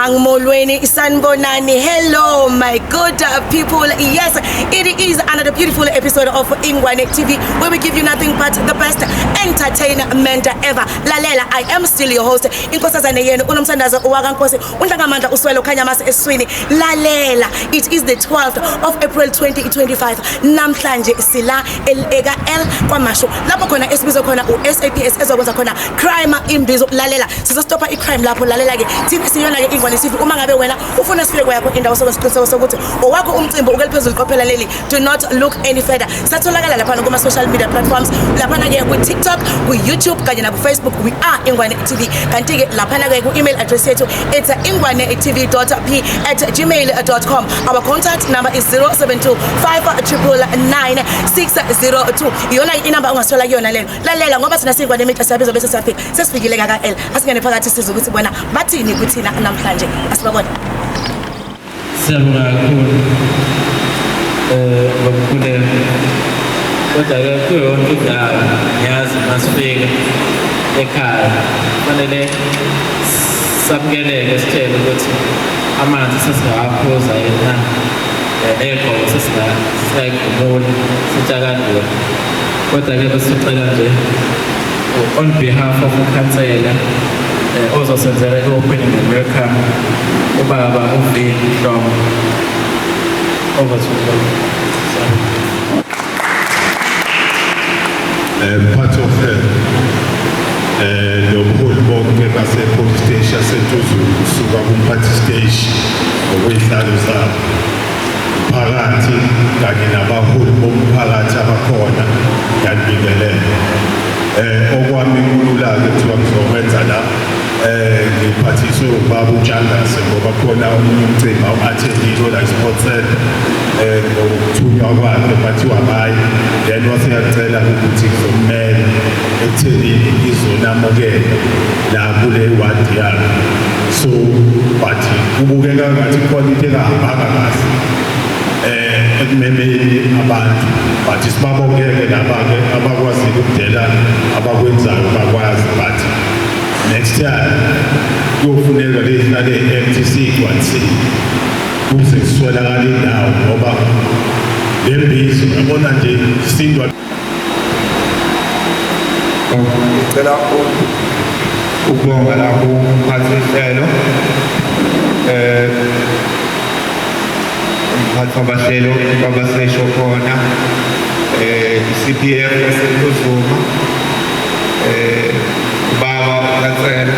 Dumelang Molweni Sanbonani. Hello, my good people. Yes, it is another beautiful episode of Ingwane TV where we give you nothing but the best entertainment ever. Lalela, I am still your host. Inkosazane yenu unomthandazo wakaNkosi uNhlangamandla uswelo khanya mase eswini. Lalela, it is the 12th of April 2025. Namhlanje sila eka L kwaMashu lapho khona esibizwa khona u-SAPS ezokwenza khona crime imbizo. Lalela, sizostopa i-crime lapho. Lalela ke, thina siyona ke Ingwane TV. Uma ngabe wena ufuna sifike kwakho indawo, sokwenza isiqiniseko sokuthi owakho umcimbi ukeliphezulu qophela leli, do not look any further. Satholakala laphana kuma social media platforms, laphana ke ku-TikTok, ku-YouTube kanye naku-Facebook, we are Ingwane TV. Kanti ke laphana ke ku-email address yethu, it's ingwanetv.p@gmail.com. Our contact number is 072 599 602. Iyona inamba ongasithola kuyona leyo. Lalela, ngoba thina siyingwane media, siyabizwa bese siyafika. Sesifikile kaka-L, asingene phakathi sizwe ukuthi bona bathini kuthina namhlanje. Asibabone. Siyabonga kakhulu ngomkhuleko. Kodwa-ke kuyo yonke indawo, ngiyazi masifika ekhaya kufanele samukeleke, sitshele ukuthi amanzi sesingawaphuza yini na, ney'gqoko sesingayigqumula sitshakadula. Kodwa-ke besicela nje on behalf of ukhansela ozosenzela i-opening and welcome, ubaba uV Dhlomo. Over to you. Sorry. Part of nobuholi bonke base police station yaseNtuzuma, kusuka kumphathi station ngokwezihlalo zabo phakathi kanye nabaholi bomphakathi abakhona, ngiyanibingelela. Okwami kulula-ke, kuthiwa ngizokwenza la, ngiphathiswe ubaba uTshangase ngoba khona omunye umcimbi awu-attendile la e-sport center, ngokuthunywa kwakhe bathiwa bayi, then waseyacela ukuthi kuzokumela ekuthenini izonamukela la kule wadi yakhe. So but kubukeka ngathi khona into engahambanga kahle ekumemeni abantu, but sibabongeke laba-ke abakwazile ukudela abakwenzayo bakwazi, but next time kuyofuneka lezihlale empty, siyigcwalisile kuze kuswelakala indawo, ngoba le mbizo yabona nje sindwa. Ngicela ukubonga lapho umphathi wehlelo, umphathi wabahlelo kwabasesho khona, i-CPF yaseNtuzuma, ubaba uKhansela,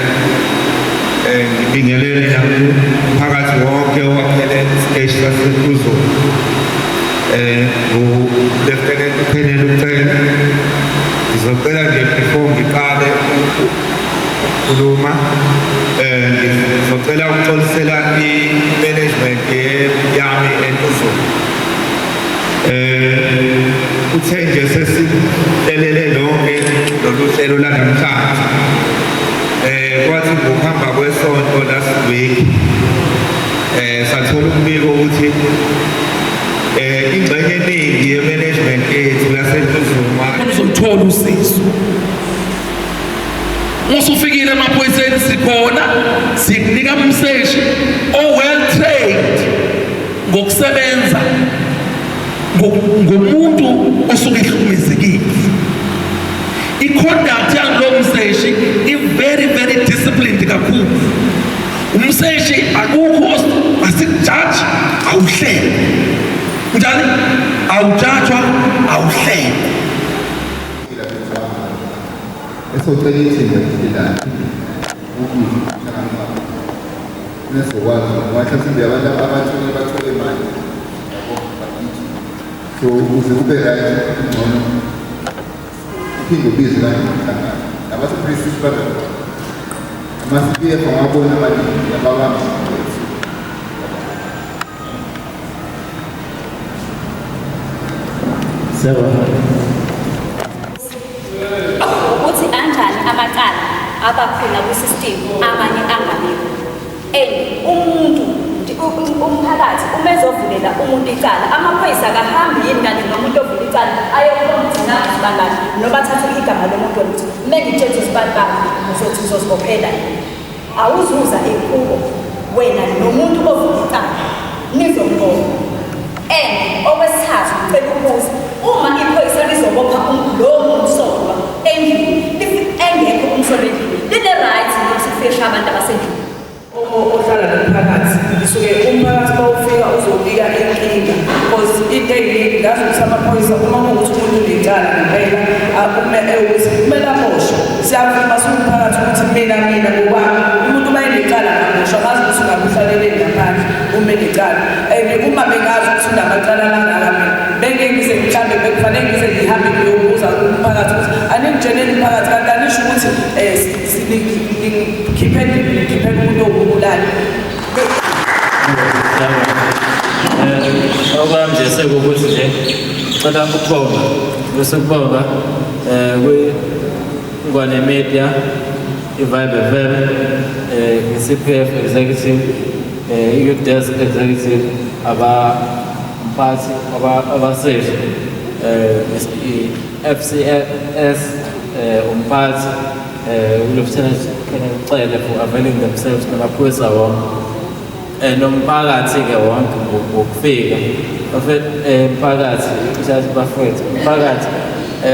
ngibingelele nakumphakathi wonke owakhele isiteshi saseNtuzuma. Ngu-Lieutenant Colonel uCele. Ngizocela nje before ngiqale ukukhuluma, ngizocela ukuxolisela i-management yami eNtuzuma. Uthe nje sesihlelele lonke lolu hlelo lanamhlanje, kwathi ngokuhamba kwesonto last week sathola umbiko ukuthi ingxenye eningi ye-management yethu yaseNtuzuma Uzoluthola usizo usufikile emaphoyiseni. Sikhona, sikunika umseshi o-well trained ngokusebenza ngomuntu osuke ehlukumezekile. I-conduct yalowo mseshi i-very very disciplined kakhulu. Umseshi akukho asikujaji, awuhlele njani, awujajwa, awuhlele. Esocela ithimba lihlelane umhlangano nesokwazi ngoba mhlawumbe abantu abathole bathole manje, yabo, bagijima. So ukuze kube right, ngcono uphinde ubize kanje umhlangano nabase-precinct babe khona, ama-CPF awabona abaningi ababambi. Siyabonga. Ukuthi anjani amacala abakhona kwi-system, amanye angabikho, and umuntu umphakathi uma ezovulela umuntu icala, amaphoyisa akahambi yini kanti nomuntu ovula icala ayokhomba bangani noma athathe igama lomuntu wena ukuthi uma ngitshela ukuthi usibani bani, uzothi uzozibophela yini? Awuzuza ekubo. Wena nomuntu ovula icala nizombopha. And okwesithathu, ngicela ukubuza, uma iphoyisa lizobopha lowo msolwa endlini, engekho umsolwa endlini, line-right ukuthi lifike abantu abasendlini? Ohlala nomphakathi, ngisuke umphakathi uma ufika uzobika inkinga, because into eyingi ngazi ukuthi amaphoyisa, uma kuwukuthi umuntu unecala ngempela, ukuthi kumele aboshwe. Siyavuma siwumphakathi ukuthi mina ngokwami, umuntu uma enecala angaboshwa. Ngazi ukuthi ungabe uhlaleleni ngaphandle uma enecala, and uma bengazi ukuthi unamacala kangaka, mina bengeke ngize, mhlawumbe bekufanele ngize ngihambe ngiyobuza umphakathi ukuthi aningitsheleni umphakathi, kanti anisho ukuthi um nikhipheni nikhipheni umuntu owumbulali. Okwami nje sekukuthi nje cela ukubonga, bese kubonga kwi-Ngwane Media, i-Vibe FM, i-CPF Executive, i-Youth Desk Executive, abamphathi abaseshi, i-FCS, umphathi, uLieutenant Colonel Cele for availing themselves, namaphoyisa wonke, nomphakathi-ke wonke ngokufika. Bafethu, mphakathi, ishathi bafethu, mphakathi,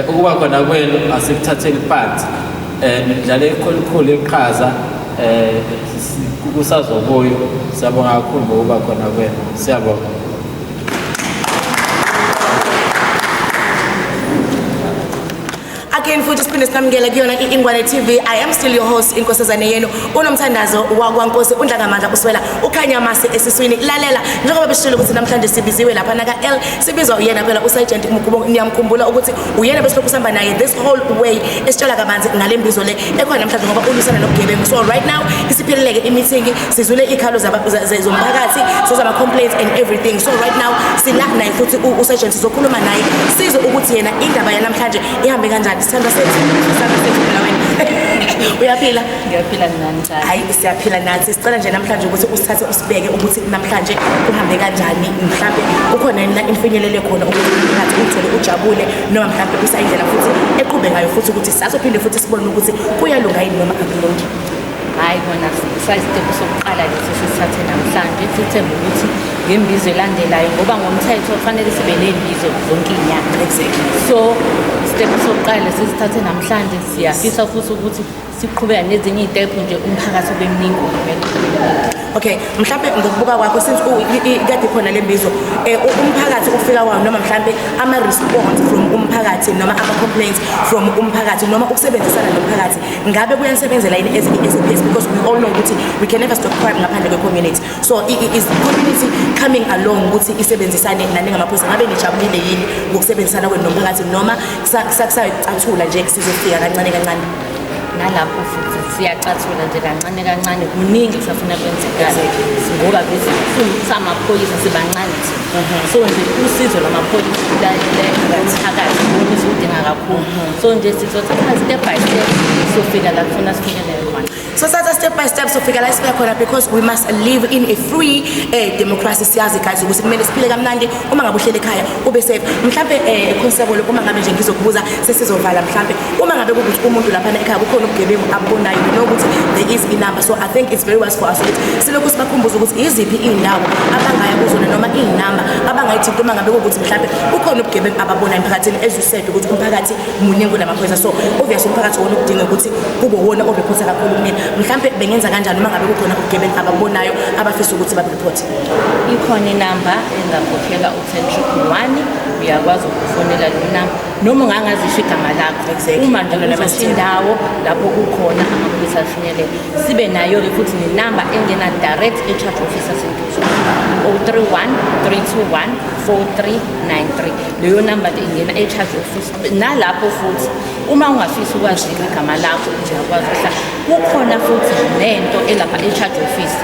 ukuba khona kwenu asikuthatheli phansi. Nidlale elikhulu iqhaza kusazobuya. Siyabonga kakhulu ngokuba khona kwenu, siyabonga. Again futhi siphinde sinamukele kuyona i-Ingwane TV. I am still your host, inkosazane yenu, uNomthandazo wakwaNkosi, uNdlangamandla, uswela ukhanya masi esiswini. Lalela, njengoba besishilo ukuthi namhlanje sibiziwe lapha naka L, sibizwa uyena phela uSergeant Mkhubo. Niyamkhumbula ukuthi uyena besilokhu sihamba naye this whole way, esitshela kabanzi ngale mbizo le ekhona namhlanje ngoba ulwisana nobugebengu. So right now isipheleleke i-meeting, sizwile ikhalo zomphakathi, sezama complaints and everything. So right now sila naye futhi uSergeant, sizokhuluma naye sizwe ukuthi yena indaba yanamhlanje ihambe kanjani. Sithandwa sethu, sithandwa sethu phela wena. Uyaphila? Ngiyaphila nani njani? Hayi, siyaphila nathi. Sicela nje namhlanje ukuthi usithathe usibeke ukuthi namhlanje kuhambe kanjani, mhlambe kukhona yini la inifinyelele khona ukuthi umphakathi uthole ujabule, noma mhlambe kusayindlela futhi eqhube ngayo futhi ukuthi sazophinde futhi sibone ukuthi kuyalunga yini noma akulungi. Hhayi kona, sayisitebhu sokuqala lesi sisithathe namhlanje. Sithembe ukuthi ngembizo elandelayo, ngoba ngomthetho kufanele sibe ney'mbizo zonke iy'nyanga. So isitebhu sokuqala lesi sisithathe namhlanje, siyafisa futhi ukuthi siqhubeka nezinye iy'tephu nje, umphakathi ube mningi uvumele. Okay, mhlambe ngokubuka kwakho, since kade khona le mbizo, umphakathi ukufika kwawo, noma mhlambe ama-response from umphakathi, noma ama-complaints from umphakathi, noma ukusebenzisana nomphakathi, ngabe kuyanisebenzela yini as i-SAPS? Because we all know ukuthi we can never stop crime ngaphandle kwe-community. So is the community coming along ukuthi isebenzisane nani ngamaphoyisa? Ngabe nijabulile yini ngokusebenzisana kwenu nomphakathi, noma kusayicathula nje, sizofika kancane kancane? Nalapho futhi siyacathula nje kancane kancane, kuningi kusafuna kwenzekala, ngoba samaphoyisa sibancane thina, so nje usizo lwamaphoyisa lomphakathi lona siwudinga kakhulu. So nje sizothatha step by step, sofika la kufuna sifinyelele khona. So satha step by step, sofika la esifika khona, because we must live in a free democracy. Siyazi guys ukuthi kumele siphile kamnandi, uma ngabe uhleli ekhaya ube safe. Mhlambe constable, uma ngabe nje ngizokubuza sesizovala, mhlambe uma ngabe kukuthi umuntu laphana ekhaya kukhona ubugebengu abubonayo, we know ukuthi there is a number. So I think it's very wise for us ukuthi silokhu sibakhumbuza ukuthi iziphi iy'ndawo abangaya kuzona noma iy'namba abangayithinta uma ngabe kuwukuthi mhlambe kukhona ubugebengu ababonayo emphakathini. As you said ukuthi umphakathi muningi kunamaphoyisa, so obviously umphakathi wona ukudinga ukuthi kube wona orephotha kakhulu kunina. Mhlambe bengenza kanjani uma ngabe kukhona ubugebengu ababonayo abafisa ukuthi baberephote? Ikhona inamba engakhokhelwa, u-10 111. Uyakwazi ukufonela lo namba noma ungangazisho igama lakho. Uma nje Anonymous uzosho indawo lapho kukhona, amaphoyisa afinyelele. Sibe nayo-ke futhi nenamba engena direct e-charge office yaseNtuzuma, 031 321 4393. Leyo namba nje ingena e-charge office. Nalapho futhi uma ungafisi ukwaziwa igama lakho, uyakwazi ukuhlala kukhona futhi nento elapha e-charge office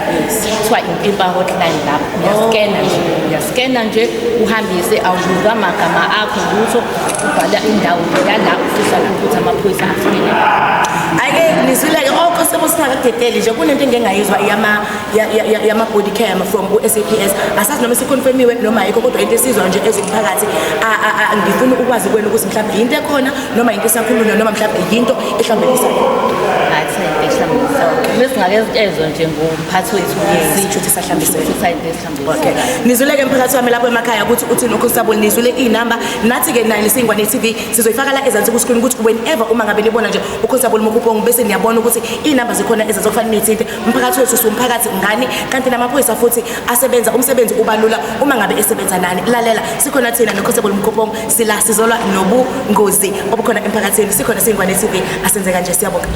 kuthiwa impimpa hotline. Lapho uyaskena nje, uyaskena nje uhambise, awubuzwa amagama akho, lutho, ubhala indawo yala ufisa ukuthi amaphoyisa afinyelele. Ake nizwile-ke oconstable. Singakadedeli nje, kunento engengayizwa yama body cam from u-SAPS. Asazi noma isiconfirmiwe noma ayikho, kodwa into esizwa nje ezomphakathi. Ngifuna ukwazi kwena ukuthi mhlawumbe yinto ekhona noma yinto esakhulunywa noma mhlawumbe yinto ehlambelisayo. Hayi, kusayinto ehlambulisayo. Mesingake nje ngomphathi wethu. Yes, kusho ukuthi isahlambisela. Kusho ukuthi isayinto esihlambelisayo. Okay. Nizwile-ke mphakathi wami lapho emakhaya ukuthi uthini uconstable. Nizwile iy'namba, nathi-ke nayo Singwane TV sizoyifaka la ezansi ku-screen ukuthi whenever uma ngabe nibona nje uconstable Mokupong, bese niyabona ukuthi iy'namba zikhona ezansi okufanele niyithinte. Umphakathi wethu siwumphakathi ngani, kanti namaphoyisa futhi asebenza umsebenzi ubalula uma ngabe esebenza nani. Lalela, sikhona thina noconstable Mokupong, sila sizolwa nobungozi obukhona emphakathini. Sikhona Singwane TV, asenze kanje. Siyabonga.